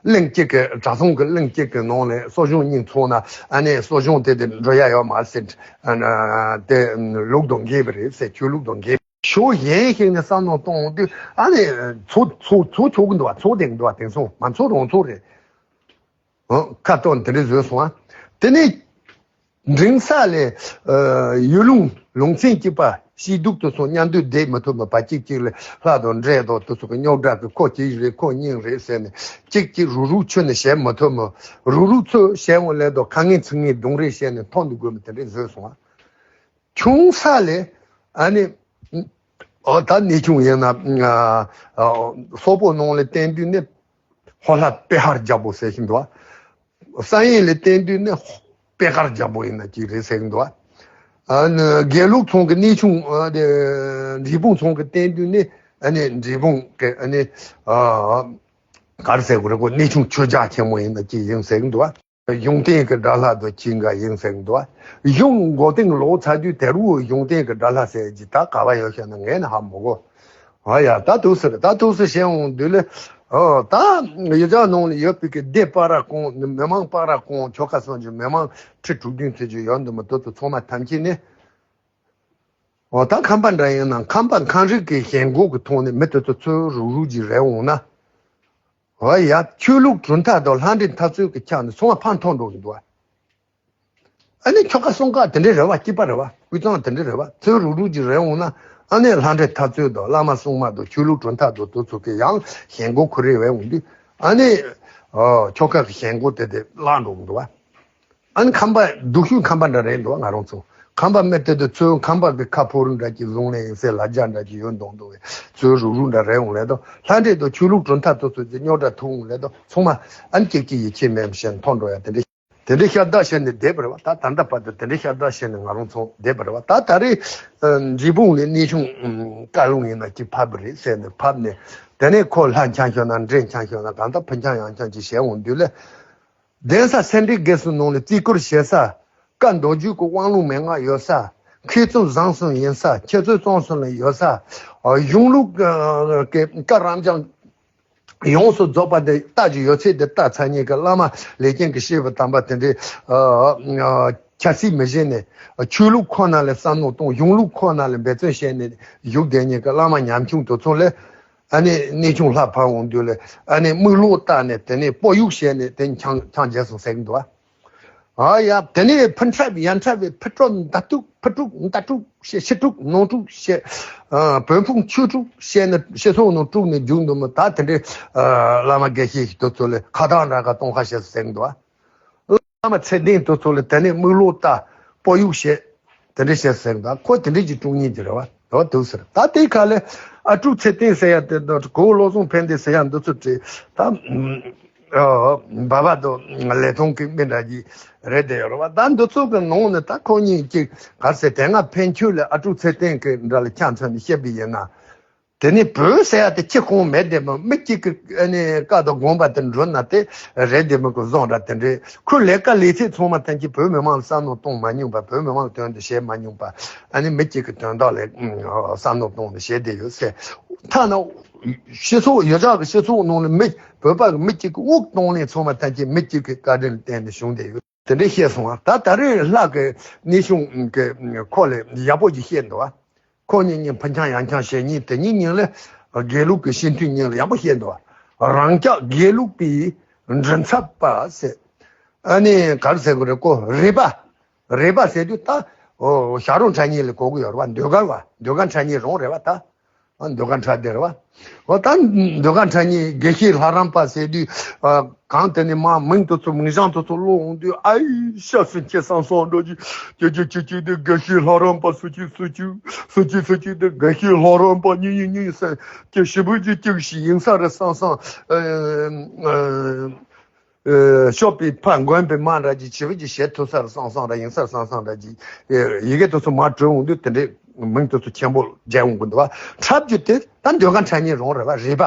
གླིང་གཅིག་གི། གྲྭ་ཚང་གི་གླིང་གཅིག་གི་ནང་ནས་གསོ་སྦྱོང་སྙིང་ཚོགས་ན། ཨ་ནི་གསོ་སྦྱོང་དེ་དེ་འགྲོ་ཡ་ཡོད་མ་རེད་ཟེར། ཨ་ནི་དེ་ལུགས་དང་འགལ་བ་རེད་ཟེར། ཆོས་ལུགས་དང་འགལ། ཕྱོགས་གཞན་ཞིག་ནས་བསམ་བློ་གཏོང་དུས། ཨ་ནི་ཚོགས་ཚོགས་ཚོགས་ཆོག་གི་འདུག་བ། ཚོགས་བསྡད་གི་འདུག་བ། དེང་སང་མ་ཚོགས་རང་ཚོགས་རེད། ཨོ། ཁ་ཏོན་དེ་འདྲ་བཟོས་སོང་ཨ། དེ་ནས་འབྲིང་ས་ལས། ཨ་ཡུལ་ལུང་ལུང་ཚན་གཅིག་པ་སྐྱིད་སྡུག་དེ་ཚོ་མཉམ་དུ་བསྡད་མི་ཐུབ་མོ། བ་གཅིག་གཅིག་ལ་ལྷ་དང་འདྲེ་དང་དེ་ཚོ་གི་རྙོག་དྲ་གི། ཁོ་གཅིག་རེད། ཁོ་གཉིས་རེད་ཟེར་ནས་གཅིག་གཅིག་རུག་རུག་ཆུ་ནས་བྱེད་མི་ཐུབ་མོ། རུག་རུག་ཚོས་བྱེད་འོང་ལས་དང་། ཁ་ངན་ཚིག་ངན་རྡུང་རེས་བྱས་ནས་མཐོང་དུ་དགོས་མོ། དེ་འདྲ་བཟོས་སོང་ཨ། ཆུང་ས་ལས་ཨ་ནི། ཨོ་ད་གནས་ཆུང་ཡིན་ན། ཨ་ཨ་སོག་པོ་ནང་ལ་བསྟན་དུས་ནི་ཧོ་ལྷ་པེ་ཧར་རྒྱལ་པོ་ཟེར་བཞིན་འདུག་བ། བསམ་ཡས་ལ་བསྟན་དུས་ནི་པེ་ཧར་རྒྱལ་པོ་ཡིན་ན་ཅིག་རེད་ཟེར་གྱིན་འདུག་བ། ཨ་ནི་དགེ་ལུགས་ཚང་གི་གནས་ཆུང་། ཨ་དེ་འབྲས་སྤུངས་ཚང་གི་བསྟན་དུས་ནི་ཨ་ནི་འབྲས་སྤུངས་ཀྱི་ཨ་ནི་ཨ་ག་རེ་ཟེར་དགོས་རེད་གོ། གནས་ཆུང་ཆོས་རྒྱལ་ཆེན་མོ་ཡིན་ན་ཅིག་ཡིན་ཟེར་གྱིན་འདུག་བ། གཞུང་བསྟེན་གྱི་དགྲ་ལྷ་དང་གཅིག་འགའ་ཡིན་ཟེར་གྱི་འདུག་བ། གཞུང་མགོ་རྟིང་ལོག་ཚར་དུས་དེ་རུ་གཞུང་བསྟེན་གྱི་དགྲ་ལྷ་ཟེར་གྱི་ད་ག་བ་ཡོད་ཤག་ན་ངས་ནི་ཧ་མི་གོ། ཨ་ཡ། ད་དུས་སུ་རེད། ད་དུས་སུ་བྱས་འོང་དུས་ལ། ཨོ་ད་ཡུལ་ལྗོངས་ནང་ལ་ཡོད་པའི་གི་སྡེ་སྤ་ར་ཀོང་། མི་མང་སྤ་ར་ཀོང་། ཆོལ་ཁ་གསུམ་གྱི་མི་མང་ཁྲི་དྲུག་བདུན་ཙམ་ཅིག་ཡོད་འདུག་མོ། དེ་ཚོ་ཚང་མ་ཐམས་ཅད་ནི། ཨོ་ད་ཁམས་པ་འདྲ་ཡིན་ན། ཁམས་པ་ཁམས་རིགས་ཀྱི་ཞེན་ཁོག་གི་ཐོག་ནས་མི་དེ་ཚོ་ཚོས་རུག་རུག་ཅིག་རེད་འོང་ན། ཨོ་ཡ། ཆོས་ལུགས་གྲུབ་མཐའ་དང་ལྷ་འདྲེ་འཐབ་རྩོད་ཀྱི་ཆ་ནས་ཚང་མ་ཕར་འཐོར་འགྲོ་གི་འདུག་བ། ཨ་ནི་ཆོལ་ཁ་གསུམ་ཀ་དེ་འདྲ་རེད་བ། གཅིག་པ་རེད་བ། དབུས་གཙང་དེ་འདྲ་རེད་བ། ཚོས་རུག་རུག་ཅིག་རེད་འོང་ན། ཨ་ནི་ལྷ་འདྲེ་འཐབ་རྩོད་དང་། བླ་མ་སྲུང་མ་དང་། ཆོས་ལུགས་གྲུབ་མཐའ་དང་། དེ་ཚོ་གི་ཡང་ཞེན་ཁོག་ཁོ་རེ་བས་འོང་དུས། ཨ་ནི་ཨོ་ཆོལ་ཁ་གི་ཞེན་ཁོག་དེ་དེ་བརླག་འགྲོ་གི་འདུག་བ། ཨ་ནི་ཁམས་པ་སྡུག་ཤོས་ཁམས་པ་འདྲ་རེད་འདུག་ང་རང་ཚོ། ཁམས་པ་མི་དེ་དུ་ཚོས་ཁམས་པ་གི་ཁ་ཕོ་རུ་འདྲ་གྱི་བཟུང་ནས་ཡིན་ཟེར། ལ་རྒྱ་འདྲ་གྱི་ཡོད་མདོག་མདོག་བས་ཚོས་རུག་རུག་འདྲ་རེད་འོང་ལས་དོ། ལྷ་འདྲེ་དང་ཆོས་ལུགས་གྲུབ་མཐའ་དེ་ཚོ་གི་རྙོག་དྲ་ཐུག་འོང་ལས་དོ། ཚང་མ་ཨ་ནི་གཅིག་གཅིག་ཡིད་ཆེས་མེད་པ་བྱས་ནས་འཐོར་འགྲོ་ཡ། དེ་འདྲ་དེ་འདྲ་ཤ་སྟག་བྱས་ནས་བསྡད་པ་རེད་བ། ད་ད་ལྟ་བར་དུ་དེ་འདྲ་ཤ་སྟག་བྱས་ནས་ང་རང་ཚོ་བསྡད་པ་རེད་བ། ད་ད་རེས་འབྲས་སྤུངས་ནས་གནས་ཆུང་བཀའ་ལུང་ཡིན་ན་གཅིག་ཕབ་པ་རེད་ཟེར་ནས་ཕབ་ནས། དེ་ནས་ཁོ་ལྷ་འཆམ་ཤོར་ན་འདྲེ་འཆམ་ཤོར་ན་གང་ལྟར་ཕུ་འཆམ་ཡང་འཆམ་ཅིག་བྱས་འོང་དུས་ལ། གདན་ས་སེ་འབྲས་དགེ་གསུམ་ནང་ལ་རྩིས་སྐོར་བྱེད་ས། བཀའ་མདོ་རྒྱུད་ཀྱི་དབང་ལུང་མན་ངག་ཡོད་ས། མཁས་བཙུན་བཟང་གསུམ་ཡིན་ས། འཆད་རྩོད་རྩོམ་གསུམ་ལ་ཡོད་ས། གཞུང་ལུགས་ཀྱི་བཀའ་རབ་འབྱམས་ཡོངས་སུ་རྫོགས་པ་དེ་ལྟ་རྒྱུ་ཡོད་ཚད་དེ་ལྟ་ཚར་མཁན་གྱི་བླ་མ་ལས་ཅན་གྱི་སྐྱེས་བུ་དམ་པ་དེ་འདྲའི་ཆབ་སྲིད་མི་བྱེད་ནས། ཆོས་ལུགས་ཁོ་ན་ལ་བསམ་བློ་གཏོང་། གཞུང་ལུགས་ཁོ་ན་ལ་འབད་བརྩོན་བྱས་ནས་བཞུགས་བསྡད་མཁན་གྱི་བླ་མ་ཉམ་ཆུང་དེ་ཚོ་ལ། ཨ་ནི་གནས་ཆུང་ལྷ་ཕར་འོང་དུས་ལ་ཨ་ནི་དམུས་ལོག་བཏགས་ནས་དེ་ནས་པོ་ཡུག་བྱས་ནས་དེ་ཆང་ཆང་བརྗེས་སོང་ཟེར་གི་འདུག་ཨ། ཨ་ཡ། དེ་ནས་ཕུ་འཁྲབ་ཡ་འཁྲབ་པའི་ཕུ་དཀྲོག་མདའ་དཀྲུག་ཕུ་དཀྲུག་མདའ་དཀྲུག་བཤད། ཕྱི་དཀྲུག་ནང་དཀྲུག་བཤད། ཨ། བོད་ཕུང་ཆུ་དཀྲུག་བཤད་ནས་ཕྱི་སོང་ནང་དཀྲུག་ནས་རྒྱུག་འདུག་མོ། ད་དེ་འདྲའི་ཨ་བླ་མ་དགེ་བཤེས་ཤིག་དེ་ཚོ་ལ་ཁ་བཏགས་འདྲ་ག་གཏོང་ཁ་བཤད་ཟེར་གི་འདུག་ཨ། བླ་མ་ཚེ་བརྟན་དེ་ཚོ་ལ་དེ་ནས་དམུས་ལོག་བཏགས་པོ་ཡུག་བཤད། དེ་འདྲ་བཤད་ཟེར་གི་འདུག་ཁོ་དེ་འདྲ་ཅིག་དཀྲུག་མཁན་ཅིག་རེད་བ། དོ་དུག་ཟེར། ད་དེའི་ཁ་ལ་ཨ་ཀྲུག་ཚེ་བརྟན་ཟེར་ཡ་དེ་དང་གོ་བོ་བློ་བཟང་ཕན་བདེ་ཟེར་ཡ་འདི་ཚོ་བྲིས་ད། ཨ། འབའ་པ་དང་ལེགས་མཐོང་གི་མི་འདྲ་གི་རེད་དེ་ཡོད་རེད་བ། ད་འདི་ཚོ་གི་ནང་ནས་ད་ཁོ་གཉིས་ཀྱིས་ག་རེ་ཟེར། དེ་སྔ་ཕན་ཆོད་ལ་ཨ་ཀྲུག་ཚེ་བརྟན་གི་འདྲ་ལ་ཆ་མཚོན་ནས་བཤད་པ་ཡིན་ན། དེ་ནས་བོད་ཟེར་ཡ་དེ་ཁྱི་ཁོང་མེད་དེ་མོ། མི་གཅིག་གི་ཨ་ནི་བཀའ་དང་དགོངས་པ་དེ་འགྲུབ་ན་དེ་རེད་དེ་མོ་གི་བཟོ་འདྲ་དེ་འདྲའི། ཁོའི་ལས་ཀ་ལས་ཚིག་ཚང་མ་ཐམས་ཅད་བོད་མི་མང་ལ་བསམ་བློ་གཏོང་མ་མྱོང་པ། བོད་མི་མང་ལ་དོན་དུ་བྱེད་མ་མྱོང་པ། ཨ་ནི་མི་གཅིག་གི་དོན་དག་ལ་བསམ་བློ་གཏོང་ནས་བྱེད་བསྡད་ཡོད་ཟེར། ཐ་ན་སྤྱི་ཚོགས་ཡོ་བྱད་ཀྱི་སྤྱི་ཚོགས་ནང་ལ་མི་བོད་པ་གི་མི་གཅིག་གི་དབུགས་གཏོང་ལེན་ཚང་མ་ཐམས་ཅད་མི་གཅིག་གི་བཀའ་དྲིན་ལ་བརྟེན་ནས་བྱུང་བསྡད་ཡོད། དེ་འདྲའི་བཤད་སོང་བ། ད་ད་རེས་ལྷ་གི་གནས་ཆུང་གི་ཁོ་ལ་ཡག་པོ་ཅིག་བཤད་འདུག་བ། ཁོ་གཉིས་གཉིས་ཕུ་འཆང་ཡ་འཆང་བྱེད་མཁན་དེ་གཉིས་གཉིས་ལ་དགེ་ལུགས་ཀྱི་སྤྱི་འཐུས་གཉིས་ལ་ཡག་པོ་བཤད་འདུག་བ། རང་ཅག་དགེ་ལུགས་པའི་མགྲིན་ཚབ་པ་ཟེར། ཨ་ནི་ག་རེ་ཟེར་དགོས་རེད། ཁོ་རས་པ། རས་པ་ཟེར་དུས་ད་ཨོ་ཞབས་དྲུང་ཁྲ་གཉིས་ལ་གོ་གི་ཡོད་རེད་བ། ཟློས་གར་བ། ཟློས་གར་ཁྲ་གཉིས་རང་རེད་བ་ད། ཨ། ཟློས་གར་ཁྲ་དེ་རེད་བ། འོ་ད་ཟློས་གར་ཁྲ་གཉིས་དགེ་བཤེས་ལྷ་རམས་པ་ཟེར་དུས། ཨ། གང་དེ་ནས་མ་མིང་དེ་ཚོ་མིང་བྱང་དེ་ཚོ་ཀློག་འོང་དུས། ཨའི་ཤ་སུ་ཁྱེད་བསམ་བསམ་འགྲོ་གི། ཅི་ཅི་ཅི་ཅི་དེ་དགེ་བཤེས་ལྷ་རམས་པ་སུ་ཅི་སུ་ཅི། སུ་ཅི་སུ་ཅི་དེ་དགེ་བཤེས་ལྷ་རམས་པ་གཉིས་གཉིས་གཉིས་ཟེར། ཅི་ཞིབ་པོ་ཅིག་ཅིག་ཞིག་ཡིན་ས་རེད་བསམ་བསམ། ཨ། ཨ། ཨེ། ཤོག་པའི་ཕ་མགོན་པའི་མ་འདྲ་ཅིག་བྱིས་པ་ཅིག་བྱེད་ཐུབ་ས་རེད་བསམ་བསམ་ར། ཡིན་ས་རེད་བསམ་བསམ་འདྲ་ཅིག་ཨེ། ཡི་གེ་དེ་ཚོ་མར་བྲིས་འོང་དུས་དེ་འདྲའི་མིང་དེ་ཚོ་ཆེན་པོ་མཇལ་འོང་གི་འདུག་བ། འཁྲབ་རྒྱུ་དེ་ད་ཟློས་གར་ཁྲ་གཉིས་རང་རེད་བ། རས་པ།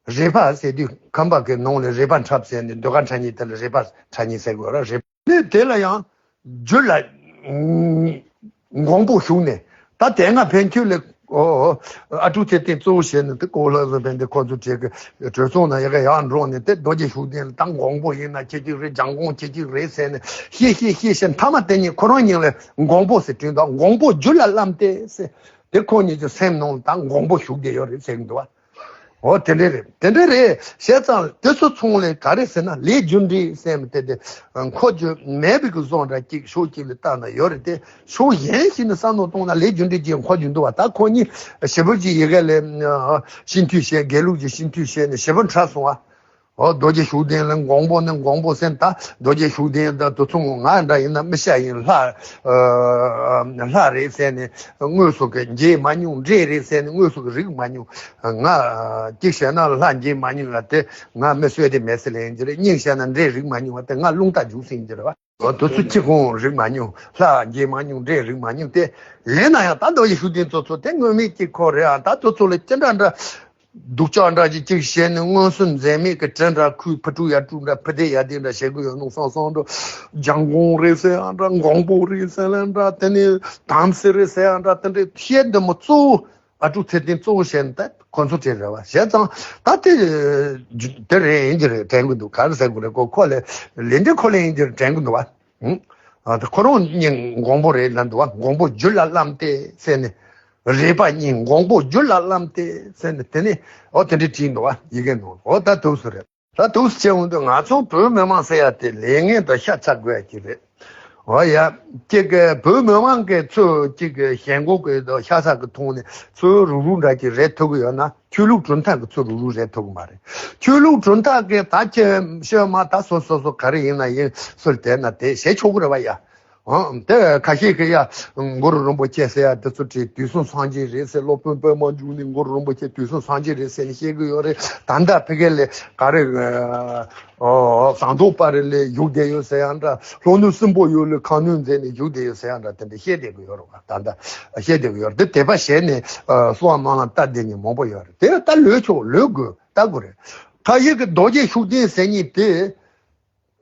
རས་པ་ཟེར་དུས་ཁམས་པ་གི་ནང་ལ་རས་པ་འཁྲབ་ཟེར་ནས་ཟློས་གར་ཁྲ་གཉིས་དེ་ལ་རས་པ་ཁྲ་གཉིས་ཟེར་དགོས་ར། རས་པ་ནས་དེ་ལ་ཡང་རྒྱུད་ལ། མགོན་པོ་ཞུགས་ནས། ད་དེ་སྔ་ཕན་ཆོད་ལ། ཨོ། ཨ་ཀྲུག་ཚེ་བརྟན་གཙོ་བོ་བྱས་ནས་དེ་གོ་བོ་བློ་བཟང་ཕན་བདེ་ཁོ་ཚོ་གྲས་ཀྱི་གྲོས་ཚོགས་ནང་ཡ་ག་ཡར་འགྲོ་ནས། དེ་རྡོ་རྗེ་ཤུགས་ལྡན་ལ་ད་མགོན་པོ་ཡིན་ན་ཁྱེད་ཅིག་རེད། འཇམ་མགོན་ཁྱེད་ཅིག་རེད་ཟེར་ནས་བཤད་བཤད་བཤད་བཤད། མཐའ་མ་དེ་གཉིས་ཁོ་རང་གཉིས་ལ་མགོན་པོ་ཟེར་བྲིས་འདུག་མགོན་པོ་རྒྱུད་ལ་བླངས་ཏེ་ཟེར། དེ་ཁོ་གཉིས་ཀྱི་སེམས་ནང་ལ་ད་མགོན་པོ་ཞུགས་བསྡད་ཡོད་རེད་ཟེར་གི་འདུག་བ། འོ་དེ་འདྲ་རེད། དེ་འདྲ་རེད། བྱས་ཙང་དེ་ཚོ་ཚང་ལས་ག་རེ་ཟེར་ན། ལས་རྒྱུ་འབྲས་ཟེར་མི་དེ་དེ་མཁོ་རྒྱུ་མེད་པའི་གི་བཟོ་འདྲ་གཅིག་ཕྱོགས་གཅིག་ལ་བལྟས་ན་ཡོད་རེད་དེ། ཕྱོགས་གཞན་ཞིག་ནས་བསམ་བློ་བཏང་ན་ལས་རྒྱུ་འབྲས་ཀྱི་མཁོ་རྒྱུ་འདུག་བ། ད་ཁོ་གཉིས་ཞེ་པོ་ཅིག་ཡི་གེ་ལ་སྤྱི་འཐུས་བྱས། དགེ་ལུགས་ཀྱི་སྤྱི་འཐུས་བྱས་ནས་ཞེ་པོ་འཁྲབ་སོང་བ། འོ་རྡོ་རྗེ་ཤུགས་ལྡན་ལ་མགོན་པོ་ནི་མགོན་པོ་ཟེར། ད་རྡོ་རྗེ་ཤུགས་ལྡན་ད་དུ་ཚོང་ང་འདྲ་ཡིན་ན་མི་ཤ་ཡིན། ལྷ། ཨ། ལྷ་རེད་ཟེར་ནས་དངོས་སུ་གི་མཇལ་མ་མྱོང་། འདྲེ་རེད་ཟེར་ནས་དངོས་སུ་གི་རིག་མ་མྱོང་། ང་གཅིག་བྱས་ན་ལྷ་མཇལ་མ་མྱོང་བ་དེ་ང་མི་གསོད་དེ་མེད་ཟེར་ལེན་གྱི་རེད། གཉིས་བྱས་ན་འདྲེ་རིག་མ་མྱོང་བ་དེ་ང་རླུང་རྟ་རྒྱུག་ཟིན་གྱི་རེད་བ། འོ་དུ་ཚོ་ཁྱི་ཁོང་རིག་མ་མྱོང་། ལྷ་མཇལ་མ་མྱོང་། འདྲེ་རིག་མ་མྱོང་སྟེ། ཡིན་ན་ཡང་ད་རྡོ་རྗེ་ཤུགས་ལྡན་ཚོ་ཚོ་དེ་དངོས་མེད་ཀྱི་ཁོ་རེད་ཨ། ད་དུ་ཚོ་ལ་ཅི་འདྲ་འདྲ། སྡུག་ཅག་འདྲ་ཅིག་ཅིག་བྱས་ནས་མངོན་སུམ་འཛེམ་མེད་ཀྱི་གྲི་འདྲ་ཁུར། ཕུ་དཀྲུག་ཡ་དཀྲུག་འདྲ། ཕུ་དེ་ཡ་དེ་འདྲ་བྱེད་ཀྱི་ཡོད་ནོ་བསམ་བསམ་འགྲོ། འཇམ་མགོན་རེད་ཟེར་ཡ་འདྲ། མགོན་པོ་རེད་ཟེར་ཡ་འདྲ། དེ་ནས་དམ་སྲི་རེད་ཟེར་ཡ་འདྲ། དེ་འདྲའི་བཤད་འདི་མོ་གཙོ་བོ་ཨ་ཀྲུག་ཚེ་བརྟན་གཙོ་བོ་བྱས་ནས་ད་ཁོ་ཚོ་གྲས་རེད་བ། བྱས་ཙང་ད་དེ་དེ་རེད་ཡིན་གྱི་རེད་དྲན་གྱི་འདུག་ག་རེ་ཟེར་དགོས་རེད། ཁོ་ཁོ་ལས་ལས་འདི་ཁོ་ལས་ཡིན་གྱི་རེད་དྲན་གྱི་འདུག་བ། ཨ་ད་ཁོ་རང་གཉིས་མགོན་པོ་རེད་ལབ་འདུག་བ། མགོན་པོ་རྒྱུད་ལ་བླངས་ཏེ་ཟེར་ནས། རས་པ་གཉིས་མགོན་པོ་རྒྱུད་ལ་བླངས་ཏེ་ཟེར་ནས་དེ་ནས་འོ་དེ་འདྲ་བྲིས་འདུག་བ། ཡི་གེ་ནང་འོ་ད་དུས་སུ་རེད། ད་དུས་སུ་བྱས་འོང་དུས་ང་ཚོ་བོད་མི་མང་ཟེར་ཡ་དེ་ལས་ངན་དང་ཤ་ཚ་དགོས་ཡ་ཅིག་རེད། འོ་ཡ། གཅིག་གི་བོད་མི་མང་གི་ཚོས་གཅིག་གི་ཞེན་ཁོག་གི་དང་ཤ་ཚ་གི་ཐོག་ནས་ཚོས་རུག་རུག་འདྲ་ཅིག་རེད་ཐུབ་གི་ཡོད་ན། ཆོས་ལུགས་གྲུབ་མཐའ་གི་ཚུར་རུག་རུག་རེད་ཐུབ་གི་མ་རེད། ཆོས་ལུགས་གྲུབ་མཐའ་གི་ད་ཁྱེད་ཤོད་མ་ད་སོ་སོ་སོ་ག་རེ་ཡིན་ན་ཡིན་སུལ་དེ་ན་དེ་བྱེད་ཆོག་གི་རེད་བ་ཡ། ཨང་། དེ་ཁ་ཤས་ཀྱི་ཡ། གུ་རུ་རིན་པོ་ཆེ་ཟེར་ཡ་དེ་ཚོ་བྲིས་དུས་གསུམ་སངས་རྒྱས་རེད་ཟེར། སློབ་དཔོན་པད་མ་འབྱུང་གནས་གུ་རུ་རིན་པོ་ཆེ་དུས་གསུམ་སངས་རྒྱས་རེད་ཟེར་ནས་བཤད་གི་ཡོད་རེད། ད་ལྟ་ཕ་གི་ལ་ག་རེ། ཨོ། ཟངས་མདོག་དཔལ་རི་ལ་བཞུགས་བསྡད་ཡོད་ཟེར་ཡ་འདྲ། ལྷོ་ནུབ་སྲིན་པོ་ཡུལ་ལ་ཁ་གནོན་མཛད་ནས་བཞུགས་བསྡད་ཡོད་ཟེར་ཡ་འདྲ། དེ་འདྲ་བཤད་བསྡད་གི་ཡོད་རེད་བ། ད་ལྟ་བཤད་བསྡད་གི་ཡོད་རེད། དེ་དད་པ་བྱས་ནས་གསོལ་བ་སྨོན་ལམ་བཏབ་བསྡད་མཁན་མང་པོ་ཡོད་རེད། དེ་ལྟ་ལོས་ཆོག་ལོས་དགོས་ལྟ་དགོས་རེད། ཁ་ཤས་ཀྱི་རྡོ་རྗེ་ཤུགས་ལྡན་ཟེར་མཁན་དེ།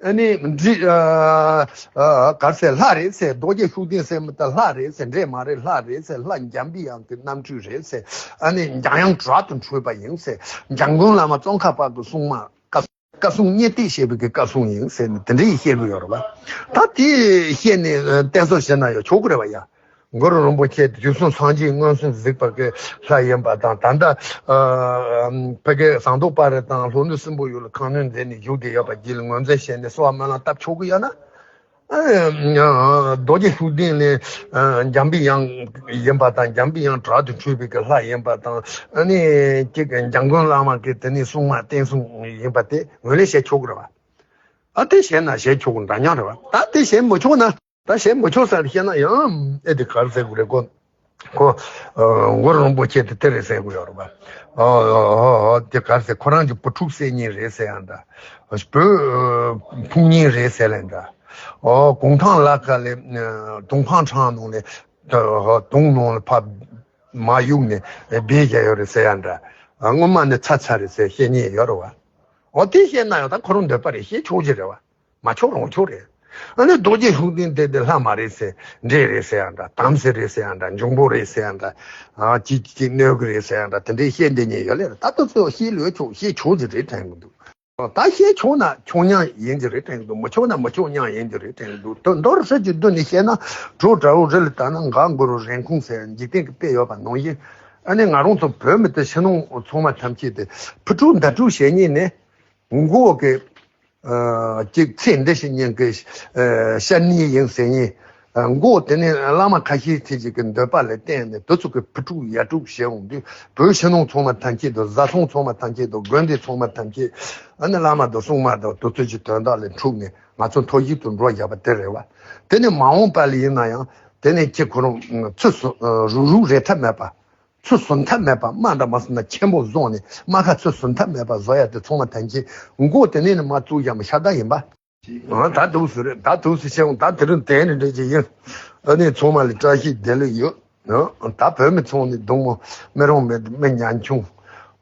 ཨ་ནི་འདི་ཨ་ཨ་ག་རེ་ཟེར་ལྷ་རེད་ཟེར། རྡོ་རྗེ་ཤུགས་ལྡན་ཟེར་མི་ད་ལྷ་རེད་ཟེར། འདྲེ་མ་རེད་ལྷ་རེད་ཟེར། ལྷ་འཇམ་པའི་དབྱངས་ཀྱི་རྣམ་འཕྲུལ་རེད་ཟེར། ཨ་ནི་འཇམ་དབྱངས་དྲག་ཏུ་འཕྲོས་པ་ཡིན་ཟེར། འཇམ་མགོན་བླ་མ་ཙོང་ཁ་པ་གི་སྲུང་མ། བཀའ་བཀའ་སྲུང་བརྙས་ཏེ་བྱས་པའི་གི་བཀའ་སྲུང་ཡིན་ཟེར་ནས་དེ་འདྲ་ཡིས་བཤད་གི་ཡོད་རེད་བ། ད་དེ་བཤད་ནས་བསྟན་གསོལ་བྱེད་ན་ཡང་ཆོག་གི་རེད་བ་ཡ། གུ་རུ་རིན་པོ་ཆེ་དུས་གསུམ་སངས་རྒྱས་མངོན་སུམ་གཟིགས་པ་གི་ལྷ་ཡིན་པ་དང་། ད་ལྟ་ཨ་ཕ་གི་ཟངས་མདོག་དཔལ་རི་དང་ལྷོ་ནུབ་སྲིན་པོ་ཡུལ་ལ་ཁ་གནོན་མཛད་ནས་བཞུགས་བསྡད་ཡོད་པ་རྗེས་ལ་ངོས་འཛིན་བྱས་ནས་གསོལ་བ་སྨོན་ལམ་བཏབ་ཆོག་གི་ཡོད་ན། ཨ་རྡོ་རྗེ་ཤུགས་ལྡན་ནི་ཨ་འཇམ་པའི་དབྱངས་ཡིན་པ་དང་། འཇམ་པའི་དབྱངས་དྲག་ཏུ་འཁྲུགས་པའི་གི་ལྷ་ཡིན་པ་དང་། ཨ་ནི་གཅིག་གི་འཇམ་མགོན་བླ་མ་གི་དེ་ནི་སྲུང་མ་བསྟན་སྲུང་ཡིན་པ་དེ་ངོས་ལེན་བྱེད་ཆོག་གི་རེད་བ། ཨ་དེ་བྱས་ན་བྱེད་ཆོག་གི་འདྲ་མཉམ་རེད་བ། ད་དེ་བྱེད་མི་ཆོག་ན། ད་བྱེད་མི་ཆོག་ཟེར་བཤད་ན་ཡང་ཨེ་དེ་ག་རེ་ཟེར་དགོས་རེད། ཁོ་ཁོ་ཨ་གུ་རུ་རིན་པོ་ཆེ་དེ་དེ་རེད་ཟེར་དགོས་ཡོད་རེད་པ། ཨ་ཨ་ཨ་དེ་ག་རེ་ཟེར། ཁོ་རང་གི་བུ་ཕྲུག་གསར་རྙིང་རེད་ཟེར་ཡང་འདྲ། བུ་ཨ་ཕུང་རྙིང་རེད་ཟེར་ལ་འདྲ། ཨོ་གུང་ཐང་ལ་ཁ་ལས་དུང་ཕང་འཕྲང་ནང་ལས་དུང་ནང་ལ་ཕ་མ་གཡུགས་ནས་སྦས་བཞག་ཡོད་རེད་ཟེར་ཡང་འདྲ། ཨ་སྔོན་མ་ནས་ཚར་ཚར་རེད་ཟེར་བཤད་མཁན་ཡོད་རེད་བ། ཨོ་དེ་བཤད་ན་ཡང་ད་ཁོ་རང་འདོད་པ་རེད། བཤད་ཆོག་གི་རེད་བ། མ་ཆོག་རང་ཆོག་རེད། ཨ་ནི་རྡོ་རྗེ་ཤུགས་ལྡན་དེ་དེ་ལྷ་མ་རེད་ཟེར། འདྲེ་རེད་ཟེར་ཡང་འདྲ། དམ་སྲི་རེད་ཟེར་ཡང་འདྲ། འབྱུང་པོ་རེད་ཟེར་ཡང་འདྲ། ཨ་ཅིག་ཅིག་གནོད་གི་རེད་ཟེར་ཡང་འདྲ། དེ་འདྲའི་བཤད་བསྡད་མཁན་ཡོད་ལེ་རེད། ད་དེ་ཚོ་བཤད་ལོས་ཆོག་བཤད་ཆོག་ཟེར་རེད་དྲན་གི་འདུག་ད་བཤད་ཆོག་ན་ཆོག་མཉམ་ཡིན་གྱི་རེད་དྲན་གི་འདུག་མི་ཆོག་ན་མི་ཆོག་མཉམ་ཡིན་གྱི་རེད་དྲན་གི་འདུག་དོན་མདོར་ཚིག་གཅིག་བསྡུས་ནས་བཤད་ན། བྲོ་བྲ་བོ་རི་ལ་བལྟས་ན་འགག་མགོ་རུ་རིན་གོང་ཟེར་འཇིག་རྟེན་གྱི་དཔེ་ཡོད་པ་ནང་བཞིན། ཨ་ནི་ང་རང་ཚོ་བོད་མི་དེ་ཕྱི་ནང་ཚང་མ་ཐམས་ཅད་དེ་ཕུ་ཕྲུག་མདའ་ཕྲུག་བྱེད་མཁན་ནི། མགོ་གི་ཨ་ཅིག་ཚེ་འདི་ཕྱི་གཉིས་ཀྱི་ཨ་ཤ་ནི་ཡིན་ཟེར་མཁན། ཨ་མགོ་དེ་ནི་བླ་མ་ཁ་ཤས་ཚོས་ཀྱི་འདོད་པ་ལ་བརྟེན་ནས་དེ་ཚོ་གི་ཕུ་ཕྲུག་ཡ་ཕྲུག་བྱེད་འོང་དུས། བོད་ཕྱི་ནང་ཚང་མ་ཐམས་ཅད་དང་། བཟའ་ཚང་ཚང་མ་ཐམས་ཅད་དང་། དགོན་སྡེ་ཚང་མ་ཐམས་ཅད། ཨ་ནི་བླ་མ་དང་སྲུང་མ་དང་དེ་ཚོ་གི་དོན་དག་ལས་འཁྲུགས་ནས་ང་ཚོ་མཐོ་ཡིག་ཏུ་འགྲོ་བཞག་པ་དེ་རེད་བ། དེ་ནི་མ་འོངས་པ་ལ་ཡིན་ན་ཡང་དེ་ནི་ཁྱེད་ཁོ་རང་ཚུར་སོང་རུག་རུག་རེད་ཐབས་མེད་པ། ཚུར་སོང་ཐབས་མེད་པ། དམའ་འདྲ་མ་སོང་ན་ཆེན་པོ་བཟུང་ནས་དམའ་ཁ་ཚུར་སོང་ཐབས་མེད་པ་བཟོ་ཡ་དེ་ཚང་མ་ཐམས་ཅད་མགོ་དེ་ནས་ནི་མ་བཙུགས་ཡ་མི་ཤ་སྟག་ཡིན་པ། ཨ་ད་འདུག་སེ་རེད། ད་འདུག་སེ་བྱས་འོང་། ད་དེ་རིང་དེ་ནས་འདྲ་ཅིག་ཡིན། ཨ་ནི་ཚང་མ་ལ་བཀྲ་ཤིས་བདེ་ལེགས་ཡོད། ཨ་ད་བོད་མི་ཚང་ནི་གདོང་མོ་མི་རུང་མེད། མི་ཉམ་ཆུང་།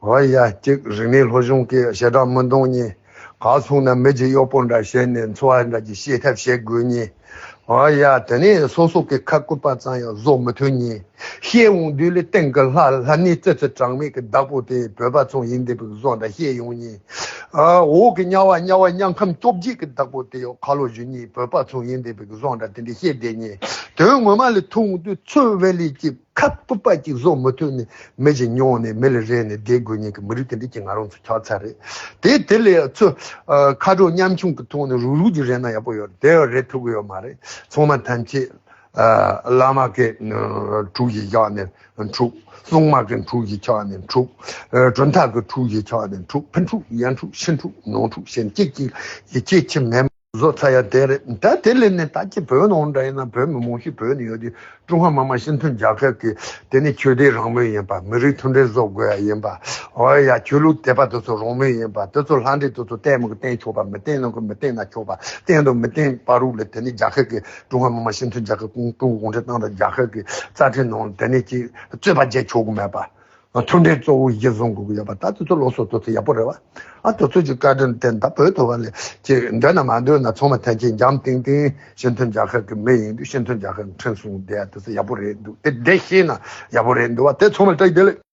ཨོ་ཡ། གཅིག་རིག་གནས་སློབ་སྦྱོང་གི་ཞེ་དྲག་མི་འདང་མཁན། ག་སོང་ན་མི་གཅིག་གཡོག་པོ་འདྲ་བྱས་ནས་འཚོ་བ་འདྲ་ཅིག་སྐྱེལ་ཐབས་བྱེད་དགོས་མཁན། ཨོ་ཡ། དེ་ནས་སོ་སོ་གི་ཁ་བཀོད་པ་ཙམ་ཡང་བཟོ་མི་ཐུབ་མཁན། བཤད་འོང་དུས་ལ་སྟེང་གི་ལྷ་ལྷ་ནི་ཙི་ཙི་གྲངས་མེད་ཀྱི་བདག་པོ་དེ་བོད་པ་ཚོ་ཡིན་བསྡད་པའི་བཟོ་འདྲ་བཤད་ཡོང་མཁན། ཨ་འོག་གི་དམྱལ་བ་དམྱལ་བ་དམྱལ་ཁམས་བཅོ་བརྒྱད་ཀྱི་བདག་པོ་དེ་ཡང་ཁ་ལོ་བཞི་གཉིས་བོད་པ་ཚོ་ཡིན་བསྡད་པའི་བཟོ་འདྲ་དེ་འདྲ་བཤད་བསྡད་མཁན། དོན་ངོ་མ་ལ་ཐུག་འོང་དུས་ཚོད་བེ་ལི་གཅིག་ཁ་སྤུ་པ་གཅིག་བཟོ་མི་ཐུབ་ནས་མི་གཅིག་མྱོང་ནས་མི་ལ་རས་ནས་བསྡད་དགོས་མཁན་གྱི་མི་རིགས་དེ་འདྲ་ཅིག་ང་རང་ཚོ་ཆགས་ཚར་རེད། དེ་དེ་ལས་ཚུར་ཨ་ཁ་དྲོ་ཉམ་ཆུང་གི་ཐོག་ནས་རུག་རུག་ཅིག་རེད་ན་ཡག་པོ་ཡོད་རེད། དེ་ཡང་རེད་ཐུབ་ཀྱི་ཡོད་མ་རེད། ཚང་མ་ཐམས་ཅད་ཨ་བླ་མ་གི་ཨ་གྲུ་ཞིག་བཞག་ནས་འཁྲུག་སྲུང་མ་གི་གྲུ་ཞིག་ཆགས་ནས་འཁྲུག་ཨ་གྲུབ་མཐའ་གི་གྲུ་ཞིག་ཆགས་ནས་འཁྲུག་ཕར་འཁྲུག་ཡར་འཁྲུག་ཕྱི་འཁྲུག་ནང་འཁྲུག་བྱས་ནས་གཅིག་གཅིག་ཡིད་ཆེས་ཆེ་མེད། བཟོ་ཚར་ཡ་དེ་རེད། ད་དེ་ལས་ནས་ད་ཅི་བོད་ནང་འདྲ་ཡིན་ན་བོད་མི་མང་ཤོས་བོད་ནས་ཡོད་དུས་ཀྲུང་ཧྭ་མི་དམངས་སྤྱི་མཐུན་རྒྱལ་ཁབ་ཀྱི་དེ་ནི་ཆོས་དད་རང་མོས་ཡིན་པ། མི་རིགས་མཐུན་སྒྲིལ་བཟོ་དགོས་ཡ་ཡིན་པ། འོ་ཡ། ཆོས་ལུགས་དད་པ་དེ་ཚོ་རང་མོས་ཡིན་པ། དེ་ཚོ་ལྷ་འདྲེ་དེ་ཚོ་བསྟེན་མི་གི་བསྟེན་ཆོག་པ། མི་བསྟེན་ནོ་གི་མི་བསྟེན་ན་ཆོག་པ། བསྟེན་དང་མི་བསྟེན་བར་དུ་ལ་དེ་ནི་རྒྱལ་ཁབ་ཀྱི་ཀྲུང་ཧྭ་མི་དམངས་སྤྱི་མཐུན་རྒྱལ་ཁབ་ཀུན་ཀྲུང་གོ་གུང་ཁྲན་ཏང་དང་རྒྱལ་ཁབ་ཀྱི་རྩ་ཁྲིམས་ནང་དེ་ནི་ཅིག་རྩོད་པ་བྱེད་ཆོག་གི་མེད་པ། མཐུན་སྒྲིལ་གཙོ་བོ་གཞི་བཟུང་དགོས་ཀྱི་ཡོད་པ། ད་དེ་ཚོ་ལོ་སོ་དེ་ཚོ་ཡག་པོ་རེད་བ། ཨ་དེ་ཚོ་གི་བཀའ་དྲིན་བརྟེན་ད་བོད་དུ་བ་ལས་ཅིག་འདོད་ན་མ་འདོད་ན་ཚང་མ་ཐམས་ཅད་འཇམ་ཐིང་ཐིང་སྤྱི་མཐུན་རྒྱལ་ཁབ་ཀྱི་མི་ཡིན་དུས་སྤྱི་མཐུན་རྒྱལ་ཁབ་ཁྲིམས་སྲུང་བསྡད་ཡ་དེ་ཚོ་ཡག་པོ་རེད་འདུག་དེ་བསྡད་ཤེས་ན་ཡག་པོ་རེད་འདུག་བ། དེ་ཚང་མ་བཀྲ་ཤིས་བདེ་ལེགས།